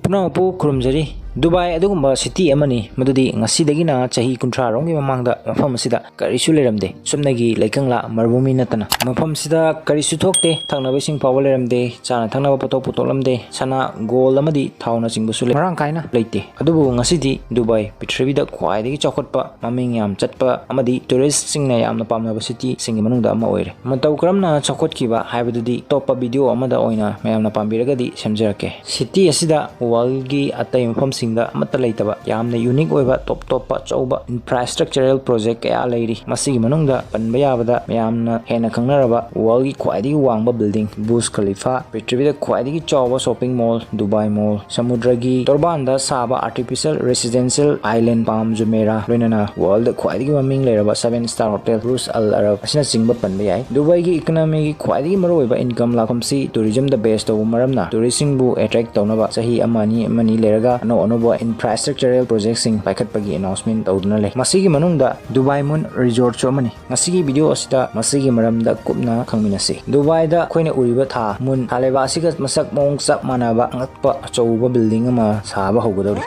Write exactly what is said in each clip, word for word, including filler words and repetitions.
ꯄꯨꯝꯅꯃꯛꯄꯨ ꯈꯨꯔꯨꯝꯖꯔꯤ꯫ ꯗꯨꯕꯥꯏ ꯑꯗꯨꯒꯨꯝꯕ ꯁꯤꯇꯤ ꯑꯃꯅꯤ ꯃꯗꯨꯗꯤ ꯉꯁꯤꯗꯒꯤꯅ ꯆꯍꯤ ꯀꯨꯟꯊ꯭ꯔꯥ ꯔꯣꯝꯒꯤ ꯃꯃꯥꯡꯗ ꯃꯐꯝ ꯑꯁꯤꯗ ꯀꯔꯤꯁꯨ ꯂꯩꯔꯝꯗꯦ꯫ ꯁꯨꯞꯅꯒꯤ ꯂꯩꯀꯪꯂꯥ ꯃꯔꯨꯚꯨꯃꯤ ꯅꯠꯇꯅ ꯃꯐꯝꯁꯤꯗ ꯀꯔꯤꯁꯨ ꯊꯣꯛꯇꯦ꯫ ꯊꯛꯅꯕ ꯏꯁꯤꯡ ꯐꯥꯎꯕ ꯂꯩꯔꯝꯗꯦ꯫ ꯆꯥꯅ ꯊꯛꯅꯕ ꯄꯣꯠꯊꯣꯛ ꯄꯨꯊꯣꯛꯂꯝꯗꯦ꯫ ꯁꯅꯥ, ꯒꯣꯜ ꯑꯃꯗꯤ ꯊꯥꯎꯅꯆꯤꯡꯕꯁꯨ ꯂꯩ-, ꯃꯔꯥꯡ ꯀꯥꯏꯅ ꯂꯩꯇꯦ꯫ ꯑꯗꯨꯕꯨ ꯉꯁꯤꯗꯤ ꯗꯨꯕꯥꯏ ꯄ꯭ꯔꯤꯊꯤꯕꯤꯗ ꯈ꯭ꯋꯥꯏꯗꯒꯤ ꯆꯥꯎꯈꯠꯄ, ꯃꯃꯤꯡ ꯌꯥꯝ ꯆꯠꯄ ꯑꯃꯗꯤ ꯇꯨꯔꯤꯁꯁꯤꯡꯅ ꯌꯥꯝꯅ ꯄꯥꯝꯅꯕ ꯁꯤꯇꯤꯁꯤꯡꯒꯤ ꯃꯅꯨꯡꯗ ꯑꯃ ꯑꯣꯏꯔꯦ꯫ ꯃꯇꯧ ꯀꯔꯝꯅ ꯆꯥꯎꯈꯠꯈꯤꯕ ꯍꯥꯏꯕꯗꯨꯗꯤ ꯑꯇꯣꯞꯄ ꯚꯤꯗꯤꯑꯣ ꯑꯃꯗ ꯑꯣꯏꯅ ꯃꯌꯥꯝꯅ ꯄꯥꯝꯕꯤꯔꯒꯗꯤ ꯁꯦꯝꯖꯔꯛꯀꯦ꯫ ꯁꯤꯇꯤ ꯑꯁꯤꯗ ꯋꯥꯔꯜꯒꯤ ꯑꯇꯩ ꯃꯐꯝꯁꯤꯡꯗ ꯑꯃꯠꯇ ꯂꯩꯇꯕ ꯌꯥꯝꯅ ꯌꯨꯅꯤꯛ ꯑꯣꯏꯕ ꯇꯣꯞ ꯇꯣꯞꯄ ꯑꯆꯧꯕ ꯏꯟꯐ꯭ꯔꯥꯁ꯭ꯇ꯭ꯔꯛꯆꯔꯦꯜ ꯄ꯭ꯔꯣꯖꯦꯛ ꯀꯌꯥ ꯂꯩꯔꯤ꯫ ꯃꯁꯤꯒꯤ ꯃꯅꯨꯡꯗ ꯄꯟꯕ ꯌꯥꯕꯗ ꯃꯌꯥꯝꯅ ꯍꯦꯟꯅ ꯈꯪꯅꯔꯕ ꯋꯥꯔꯜꯒꯤ ꯈ꯭ꯋꯥꯏꯗꯒꯤ ꯋꯥꯡꯕ ꯕꯤꯜꯗꯤꯡ ꯕꯨꯔꯖ ꯈꯂꯤꯐꯥ, ꯄ꯭ꯔꯤꯊꯤꯕꯤꯗ ꯈ꯭ꯋꯥꯏꯗꯒꯤ ꯆꯥꯎꯕ ꯁꯣꯞꯄꯤꯡ ꯃꯣꯜ ꯗꯨꯕꯥꯏ ꯃꯣꯜ, ꯁꯃꯨꯗ꯭ꯔꯒꯤ ꯇꯣꯔꯕꯥꯟꯗ ꯁꯥꯕ ꯑꯥꯔꯇꯤꯐꯤꯁꯤꯌꯦꯜ ꯔꯦꯁꯤꯗꯦꯟꯁꯤꯌꯦꯜ ꯑꯥꯏꯂꯦꯟ ꯄꯥꯝ ꯖꯨꯃꯦꯔꯥ, ꯂꯣꯏꯅꯅ ꯋꯥꯔꯜꯗ ꯈ꯭ꯋꯥꯏꯗꯒꯤ ꯃꯃꯤꯡ ꯂꯩꯔꯕ ꯁꯚꯦꯟ ꯁ꯭ꯇꯥꯔ ꯍꯣꯇꯦꯜ ꯕꯨꯔꯖ ꯑꯜ ꯑꯔꯕ ꯑꯁꯤꯅꯆꯤꯡꯕ ꯄꯟꯕ ꯌꯥꯏ꯫ ꯗꯨꯕꯥꯏꯒꯤ ꯏꯀꯣꯅꯣꯃꯤꯒꯤ ꯈ꯭ꯋꯥꯏꯗꯒꯤ ꯃꯔꯨꯑꯣꯏꯕ ꯏꯟꯀꯝ ꯂꯥꯛꯐꯝꯁꯤ ꯇꯨꯔꯤꯖꯝꯗ ꯕꯦꯁ ꯇꯧꯕ ꯃꯔꯝꯅ ꯇꯨꯔꯤꯁꯁꯤꯡꯕꯨ ꯑꯦꯇ꯭ꯔꯦꯛ ꯇꯧꯅꯕ ꯆꯍꯤ ꯑꯃ ꯑꯅꯤ, ꯑꯃꯅꯤ ꯂꯩꯔꯒ ꯑꯅꯧ ꯑꯅꯧꯕ ꯏꯟꯐ꯭ꯔꯥꯁ꯭ꯇ꯭ꯔꯛꯆꯔꯦꯜ ꯄ꯭ꯔꯣꯖꯦꯛꯁꯤꯡ ꯄꯥꯏꯈꯠꯄꯒꯤ ꯑꯦꯅꯥꯎꯟꯁꯃꯦꯟ ꯇꯧꯗꯨꯅ ꯂꯩ꯫ ꯃꯁꯤꯒꯤ ꯃꯅꯨꯡꯗ ꯗꯨꯕꯥꯏ ꯃꯨꯟ ꯔꯤꯖꯣꯔꯠꯁꯨ ꯑꯃꯅꯤ꯫ ꯉꯁꯤꯒꯤ ꯚꯤꯗꯤꯑꯣ ꯑꯁꯤꯗ ꯃꯁꯤꯒꯤ ꯃꯔꯝꯗ ꯀꯨꯞꯅ ꯈꯪꯃꯤꯟꯅꯁꯤ꯫ ꯗꯨꯕꯥꯏꯗ ꯑꯩꯈꯣꯏꯅ ꯎꯔꯤꯕ ꯊꯥ ꯃꯨꯟ, ꯊꯥ ꯂꯩꯕꯥꯛ ꯑꯁꯤꯒ ꯃꯁꯛ ꯃꯑꯣꯡ ꯆꯞ ꯃꯥꯟꯅꯕ ꯑꯉꯛꯄ ꯑꯆꯧꯕ ꯕꯤꯜꯗꯤꯡ ꯑꯃ ꯁꯥꯕ ꯍꯧꯒꯗꯧꯔꯤ꯫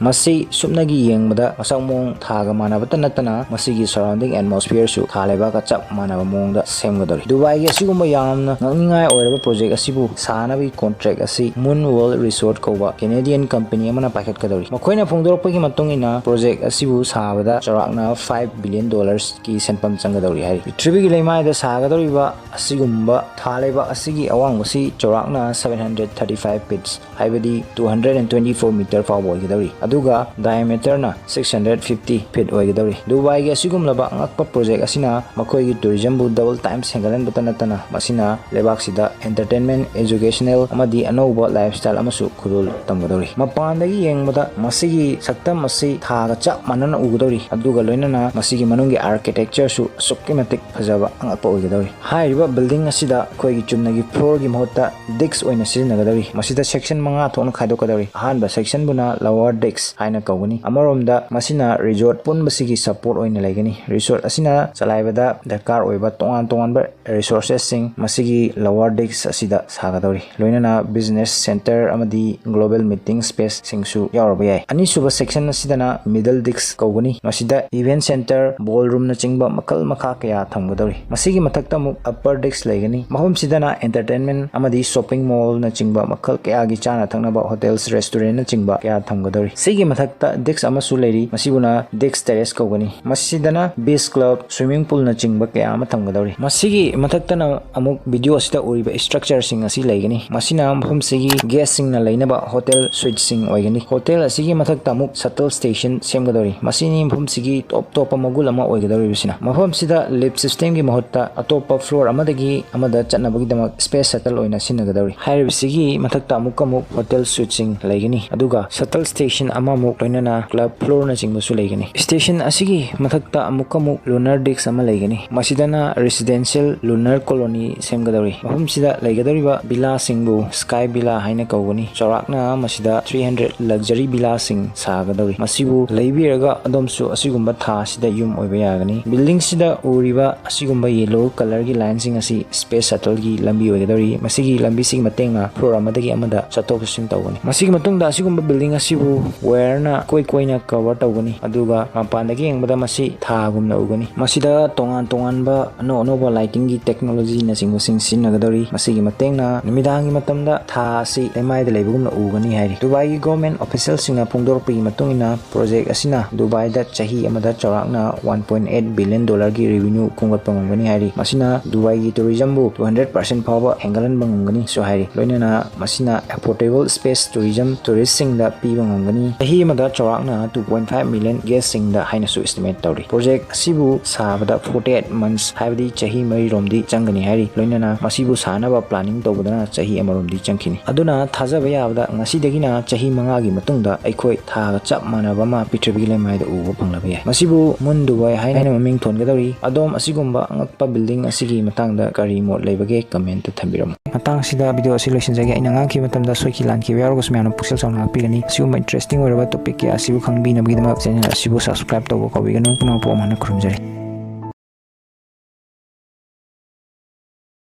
ꯃꯁꯤ ꯁꯨꯞꯅꯒꯤ ꯌꯦꯡꯕꯗ ꯃꯁꯛ ꯃꯑꯣꯡ ꯊꯥꯒ ꯃꯥꯟꯅꯕꯇ ꯅꯠꯇꯅ ꯃꯁꯤꯒꯤ ꯁꯔꯥꯎꯟꯗꯤꯡ ꯑꯦꯠꯃꯣꯁꯐꯤꯌꯔꯁꯨ ꯊꯥ ꯂꯩꯕꯥꯛꯀ ꯆꯞ ꯃꯥꯟꯅꯕ ꯃꯑꯣꯡꯗ ꯁꯦꯝꯒꯗꯧꯔꯤ꯫ ꯗꯨꯕꯥꯏꯒꯤ ꯑꯁꯤꯒꯨꯝꯕ ꯌꯥꯝꯅ ꯉꯛꯅꯤꯡꯉꯥꯏ ꯑꯣꯏꯔꯕ ꯄ꯭ꯔꯣꯖꯦꯛ ꯑꯁꯤꯕꯨ ꯁꯥꯅꯕꯒꯤ ꯀꯣꯟꯇ꯭ꯔꯦꯛ ꯑꯁꯤ ꯃꯨꯟ ꯋꯥꯔꯜꯗ ꯔꯤꯁꯣꯔꯠ ꯀꯧꯕ ꯀꯦꯅꯦꯗꯤꯌꯟ ꯀꯝꯄꯅꯤ ꯑꯃꯅ ꯄꯥꯏꯈꯠꯀꯗꯧꯔꯤ꯫ ꯃꯈꯣꯏꯅ ꯐꯣꯡꯗꯣꯔꯛꯄꯒꯤ ꯃꯇꯨꯡ ꯏꯟꯅ ꯄ꯭ꯔꯣꯖꯦꯛ ꯑꯁꯤꯕꯨ ꯁꯥꯕꯗ ꯆꯥꯎꯔꯥꯛꯅ ꯐꯥꯏꯚ ꯕꯤꯂꯤꯌꯟ ꯗꯣꯂꯔꯁꯀꯤ ꯁꯦꯟꯐꯝ ꯆꯪꯒꯗꯧꯔꯤ ꯍꯥꯏꯔꯤ꯫ ꯄ꯭ꯔꯤꯊꯤꯕꯤꯒꯤ ꯂꯩꯃꯥꯏꯗ ꯁꯥꯒꯗꯧꯔꯤꯕ ꯑꯁꯤꯒꯨꯝꯕ ꯊꯥ ꯂꯩꯕꯥꯛ ꯑꯁꯤꯒꯤ ꯑꯋꯥꯡꯕꯁꯤ ꯆꯥꯎꯔꯥꯛꯅ seven hundred thirty five feet, ꯍꯥꯏꯕꯗꯤ two hundred and twenty four meter ꯐꯥꯎꯕ ꯑꯣꯏꯒꯗꯧꯔꯤ, ꯑꯗꯨꯒ diameterꯅ six hundred fifty feet ꯑꯣꯏꯒꯗꯧꯔꯤ꯫ ꯗꯨꯕꯥꯏꯒꯤ ꯑꯁꯤꯒꯨꯝꯂꯕ ꯑꯉꯛꯄ ꯄ꯭ꯔꯣꯖꯦꯛ ꯑꯁꯤꯅ ꯃꯈꯣꯏꯒꯤ ꯇꯨꯔꯤꯖꯝꯕꯨ double times ꯍꯦꯟꯒꯠꯍꯟꯕꯇ ꯅꯠꯇꯅ ꯃꯁꯤꯅ ꯂꯩꯕꯥꯛꯁꯤꯗ entertainment, educational ꯑꯃꯗꯤ ꯑꯅꯧꯕ lifestyle ꯑꯃꯁꯨ ꯈꯨꯗꯣꯜ ꯇꯝꯒꯗꯧꯔꯤ꯫ ꯃꯄꯥꯟꯗꯒꯤ ꯌꯦꯡꯕꯗ ꯃꯁꯤꯒꯤ ꯁꯛꯇꯝ ꯑꯁꯤ ꯊꯥꯒ ꯆꯞ ꯃꯥꯟꯅꯅ ꯎꯒꯗꯧꯔꯤ, ꯑꯗꯨꯒ ꯂꯣꯏꯅꯅ ꯃꯁꯤꯒꯤ ꯃꯅꯨꯡꯒꯤ architectureꯁꯨ ꯑꯁꯨꯛꯀꯤ ꯃꯇꯤꯛ ꯐꯖꯕ ꯑꯉꯛꯄ ꯑꯣꯏꯒꯗꯧꯔꯤ꯫ ꯍꯥꯏꯔꯤꯕ ꯕꯤꯜꯗꯤꯡ ꯑꯁꯤꯗ ꯑꯩꯈꯣꯏꯒꯤ ꯆꯨꯝꯅꯒꯤ floorꯒꯤ ꯃꯍꯨꯠꯇ decks ꯑꯣꯏꯅ ꯁꯤꯖꯤꯟꯅꯒꯗꯧꯔꯤ꯫ ꯃꯁꯤꯗ section ꯃꯉꯥ ꯊꯣꯛꯅ ꯈꯥꯏꯗꯣꯛꯀꯗꯧꯔꯤ꯫ ꯑꯍꯥꯟꯕ sectionꯕꯨꯅ lower deck ꯍꯥꯏꯅ ꯀꯧꯒꯅꯤ꯫ ꯑꯃꯔꯣꯝꯗ ꯃꯁꯤꯅ resort ꯄꯨꯝꯕꯁꯤꯒꯤ support ꯑꯣꯏꯅ ꯂꯩꯒꯅꯤ꯫ Resort ꯑꯁꯤꯅ ꯆꯂꯥꯏꯕꯗ ꯗꯔꯀꯥꯔ ꯑꯣꯏꯕ ꯇꯣꯉꯥꯟ ꯇꯣꯉꯥꯟꯕ resources ꯁꯤꯡ ꯃꯁꯤꯒꯤ lower decks ꯑꯁꯤꯗ ꯁꯥꯒꯗꯧꯔꯤ꯫ ꯂꯣꯏꯅꯅ business center ꯑꯃꯗꯤ global meeting space ꯁꯤꯡꯁꯨ ꯌꯥꯎꯔꯕ ꯌꯥꯏ꯫ ꯑꯅꯤꯁꯨꯕ section ꯑꯁꯤꯗꯅ middle decks ꯀꯧꯒꯅꯤ꯫ ꯃꯁꯤꯗ event center, ballroom ꯅꯆꯤꯡꯕ ꯃꯈꯜ ꯃꯈꯥ ꯀꯌꯥ ꯊꯝꯒꯗꯧꯔꯤ꯫ ꯃꯁꯤꯒꯤ ꯃꯊꯛꯇ ꯑꯃꯨꯛ upper decks ꯂꯩꯒꯅꯤ꯫ ꯃꯐꯝꯁꯤꯗꯅ entertainment ꯑꯃꯗꯤ shopping mall ꯅꯆꯤꯡꯕ ꯃꯈꯜ ꯀꯌꯥꯒꯤ ꯆꯥꯅ ꯊꯛꯅꯕ hotels, restaurant ꯅꯆꯤꯡꯕ ꯀꯌꯥ ꯊꯝꯒꯗꯧꯔꯤ꯫ ꯁꯤꯒꯤ ꯃꯊꯛꯇ decks ꯑꯃꯁꯨ ꯂꯩꯔꯤ꯫ ꯃꯁꯤꯕꯨꯅ decks terrace ꯀꯧꯒꯅꯤ꯫ ꯃꯁꯤꯗꯅ beach club, swimming pool ꯅꯆꯤꯡꯕ ꯀꯌꯥ ꯑꯃ ꯊꯝꯒꯗꯧꯔꯤ꯫ ꯃꯁꯤꯒꯤ ꯃꯊꯛꯇꯅ ꯑꯃꯨꯛ video ꯑꯁꯤꯗ ꯎꯔꯤꯕ structure ꯁꯤꯡ ꯑꯁꯤ ꯂꯩꯒꯅꯤ꯫ ꯃꯁꯤꯅ ꯃꯐꯝꯁꯤꯒꯤ guest ꯁꯤꯡꯅ ꯂꯩꯅꯕ hotel suite ꯁꯤꯡ ꯑꯣꯏꯒꯅꯤ꯫ Hotel ꯑꯁꯤꯒꯤ ꯃꯊꯛꯇ ꯑꯃꯨꯛ shuttle station ꯁꯦꯝꯒꯗꯧꯔꯤ꯫ ꯃꯁꯤꯅꯤ ꯃꯐꯝꯁꯤꯒꯤ top ꯇꯣꯞꯄ ꯃꯒꯨꯟ ꯑꯃ ꯑꯣꯏꯒꯗꯧꯔꯤꯕꯁꯤꯅ꯫ ꯃꯐꯝꯁꯤꯗ lift system ꯒꯤ ꯃꯍꯨꯠꯇ ꯑꯇꯣꯞꯄ floor ꯑꯃꯗꯒꯤ ꯑꯃꯗ ꯆꯠꯅꯕꯒꯤꯗꯃꯛ space shuttle ꯑꯣꯏꯅ ꯁꯤꯖꯤꯟꯅꯒꯗꯧꯔꯤ꯫ ꯍꯥꯏꯔꯤꯕꯁꯤꯒꯤ ꯃꯊꯛꯇ ꯑꯃꯨꯛꯀ ꯑꯃꯨꯛ hotel suite ꯁꯤꯡ ꯂꯩꯒꯅꯤ, ꯑꯗꯨꯒ shuttle station ꯑꯃꯃꯨꯛ ꯂꯣꯏꯅꯅ club floor ꯅꯆꯤꯡꯕꯁꯨ ꯂꯩꯒꯅꯤ꯫ Station ꯑꯁꯤꯒꯤ ꯃꯊꯛꯇ ꯑꯃꯨꯛꯀ ꯑꯃꯨꯛ lunar decks ꯑꯃ ꯂꯩꯒꯅꯤ꯫ ꯃꯁꯤꯗꯅ residential lunar colony ꯁꯦꯝꯒꯗꯧꯔꯤ꯫ ꯃꯐꯝꯁꯤꯗ ꯂꯩꯒꯗꯧꯔꯤꯕ villa ꯁꯤꯡꯕꯨ sky villa ꯍꯥꯏꯅ ꯀꯧꯒꯅꯤ꯫ ꯆꯥꯎꯔꯥꯛꯅ ꯃꯁꯤꯗ three hundred luxury villa ꯁꯤꯡ ꯁꯥꯒꯗꯧꯔꯤ꯫ ꯃꯁꯤꯕꯨ ꯂꯩꯕꯤꯔꯒ ꯑꯗꯣꯝꯁꯨ ꯑꯁꯤꯒꯨꯝꯕ ꯊꯥ ꯑꯁꯤꯗ ꯌꯨꯝ ꯑꯣꯏꯕ ꯌꯥꯒꯅꯤ꯫ Building ꯁꯤꯗ ꯎꯔꯤꯕ ꯑꯁꯤꯒꯨꯝꯕ yellow colour ꯒꯤ line ꯁꯤꯡ ꯑꯁꯤ space shuttle ꯒꯤ ꯂꯝꯕꯤ ꯑꯣꯏꯒꯗꯧꯔꯤ꯫ ꯃꯁꯤꯒꯤ ꯂꯝꯕꯤꯁꯤꯒꯤ ꯃꯇꯦꯡꯅ floor ꯑꯃꯗꯒꯤ ꯑꯃꯗ ꯆꯠꯊꯣꯛ ꯆꯠꯁꯤꯟ ꯇꯧꯒꯅꯤ꯫ ꯃꯁꯤꯒꯤ ꯃꯇꯨꯡꯗ ꯑꯁꯤꯒꯨꯝꯕ building ꯑꯁꯤꯕꯨ wire ꯅ ꯀꯣꯏ ꯀꯣꯏꯅ cover ꯇꯧꯒꯅꯤ, ꯑꯗꯨꯒ ꯃꯄꯥꯟꯗꯒꯤ ꯌꯦꯡꯕꯗ ꯃꯁꯤ ꯊꯥꯒꯨꯝꯅ ꯎꯒꯅꯤ꯫ ꯃꯁꯤꯗ ꯇꯣꯉꯥꯟ ꯇꯣꯉꯥꯟꯕ ꯑꯅꯧ ꯑꯅꯧꯕ lighting ꯒꯤ technology ꯅꯆꯤꯡꯕꯁꯤꯡ ꯁꯤꯖꯤꯟꯅꯒꯗꯧꯔꯤ꯫ ꯃꯁꯤꯒꯤ ꯃꯇꯦꯡꯅ ꯅꯨꯃꯤꯗꯥꯡꯒꯤ ꯃꯇꯝꯗ ꯊꯥ ꯑꯁꯤ ꯂꯩꯃꯥꯏꯗ ꯂꯩꯕꯒꯨꯝꯅ ꯎꯒꯅꯤ ꯍꯥꯏꯔꯤ꯫ ꯗꯨꯕꯥꯏꯒꯤ government official ꯁꯤꯡꯅ ꯐꯣꯡꯗꯣꯔꯛꯄꯒꯤ ꯃꯇꯨꯡ ꯏꯟꯅ, project ꯑꯁꯤꯅ ꯗꯨꯕꯥꯏꯗ ꯆꯍꯤ ꯑꯃꯗ ꯆꯥꯎꯔꯥꯛꯅ one point eight billion dollar ꯒꯤ revenue ꯈꯣꯝꯒꯠꯄ ꯉꯝꯒꯅꯤ ꯍꯥꯏꯔꯤ꯫ ꯃꯁꯤꯅ ꯗꯨꯕꯥꯏꯒꯤ tourism ꯕꯨ two hundred percent ꯐꯥꯎꯕ ꯍꯦꯟꯒꯠꯍꯟꯕ ꯉꯝꯒꯅꯤꯁꯨ ꯍꯥꯏꯔꯤ꯫ ꯂꯣꯏꯅꯅ ꯃꯁꯤꯅ affordable space tourism tourist ꯁꯤꯡꯗ ꯄꯤꯕ ꯉꯝꯒꯅꯤ꯫ ꯆꯍꯤ ꯑꯃꯗ ꯆꯥꯎꯔꯥꯛꯅ two point five million guest ꯁꯤꯡꯗ ꯍꯥꯏꯅꯁꯨ estimate ꯇꯧꯔꯤ꯫ Project ꯑꯁꯤꯕꯨ ꯁꯥꯕꯗ forty eight months, ꯍꯥꯏꯕꯗꯤ ꯆꯍꯤ ꯃꯔꯤꯔꯣꯝꯗꯤ ꯆꯪꯒꯅꯤ ꯍꯥꯏꯔꯤ꯫ ꯂꯣꯏꯅꯅ ꯃꯁꯤꯕꯨ ꯁꯥꯅꯕ planning ꯇꯧꯕꯗꯅ ꯆꯍꯤ ꯑꯃꯔꯣꯝꯗꯤ ꯆꯪꯈꯤꯅꯤ꯫ ꯑꯗꯨꯅ ꯊꯥꯖꯕ ꯌꯥꯕꯗ ꯉꯁꯤꯗꯒꯤꯅ ꯆꯍꯤ ꯃꯉꯥꯒꯤ ꯃꯇꯨꯡꯗ ꯑꯩꯈꯣꯏ ꯊꯥꯒ ꯆꯞ ꯃꯥꯟꯅꯕ ꯑꯃ ꯄ꯭ꯔꯤꯊꯤꯕꯤꯒꯤ ꯂꯩꯃꯥꯏꯗ ꯎꯕ ꯐꯪꯂꯕ ꯌꯥꯏ꯫ ꯃꯁꯤꯕꯨ Moon Dubai ꯍꯥꯏꯅ ꯃꯃꯤꯡ ꯊꯣꯟꯒꯗꯧꯔꯤ꯫ ꯑꯗꯣꯝ ꯑꯁꯤꯒꯨꯝꯕ ꯑꯉꯛꯄ building ꯑꯁꯤꯒꯤ ꯃꯇꯥꯡꯗ ꯀꯔꯤ ꯃꯣꯠ ꯂꯩꯕꯒꯦ? Comment ꯇ ꯊꯝꯕꯤꯔꯝꯃꯨ꯫ ꯃꯇꯥꯡꯁꯤꯗ video ꯑꯁꯤ ꯂꯣꯏꯁꯤꯟꯖꯒꯦ꯫ ꯑꯩꯅ ꯉꯥꯡꯈꯤꯕ ꯃꯇꯝꯗ ꯁꯣꯏꯈꯤ ꯂꯥꯟꯈꯤꯕ ꯌꯥꯎꯔꯒꯁꯨ ꯃꯌꯥꯝꯅ ꯄꯨꯛꯆꯦꯜ ꯆꯥꯎꯅ ꯉꯥꯛꯄꯤꯒꯅꯤ꯫ ꯑꯁꯤꯒꯨꯝꯕ interesting ꯑꯣꯏꯔꯕ topic ꯀꯌꯥ ꯑꯁꯤꯕꯨ ꯈꯪꯕꯤꯅꯕꯒꯤꯗꯃꯛ channel ꯑꯁꯤꯕꯨ subscribe ꯇꯧꯕ ꯀꯥꯎꯕꯤꯒꯅꯨ꯫ ꯄꯨꯝꯅꯃꯛꯄꯨ ꯑꯃꯨꯛ ꯍꯟꯅ ꯈꯨꯔꯨꯝꯖꯔꯤ꯫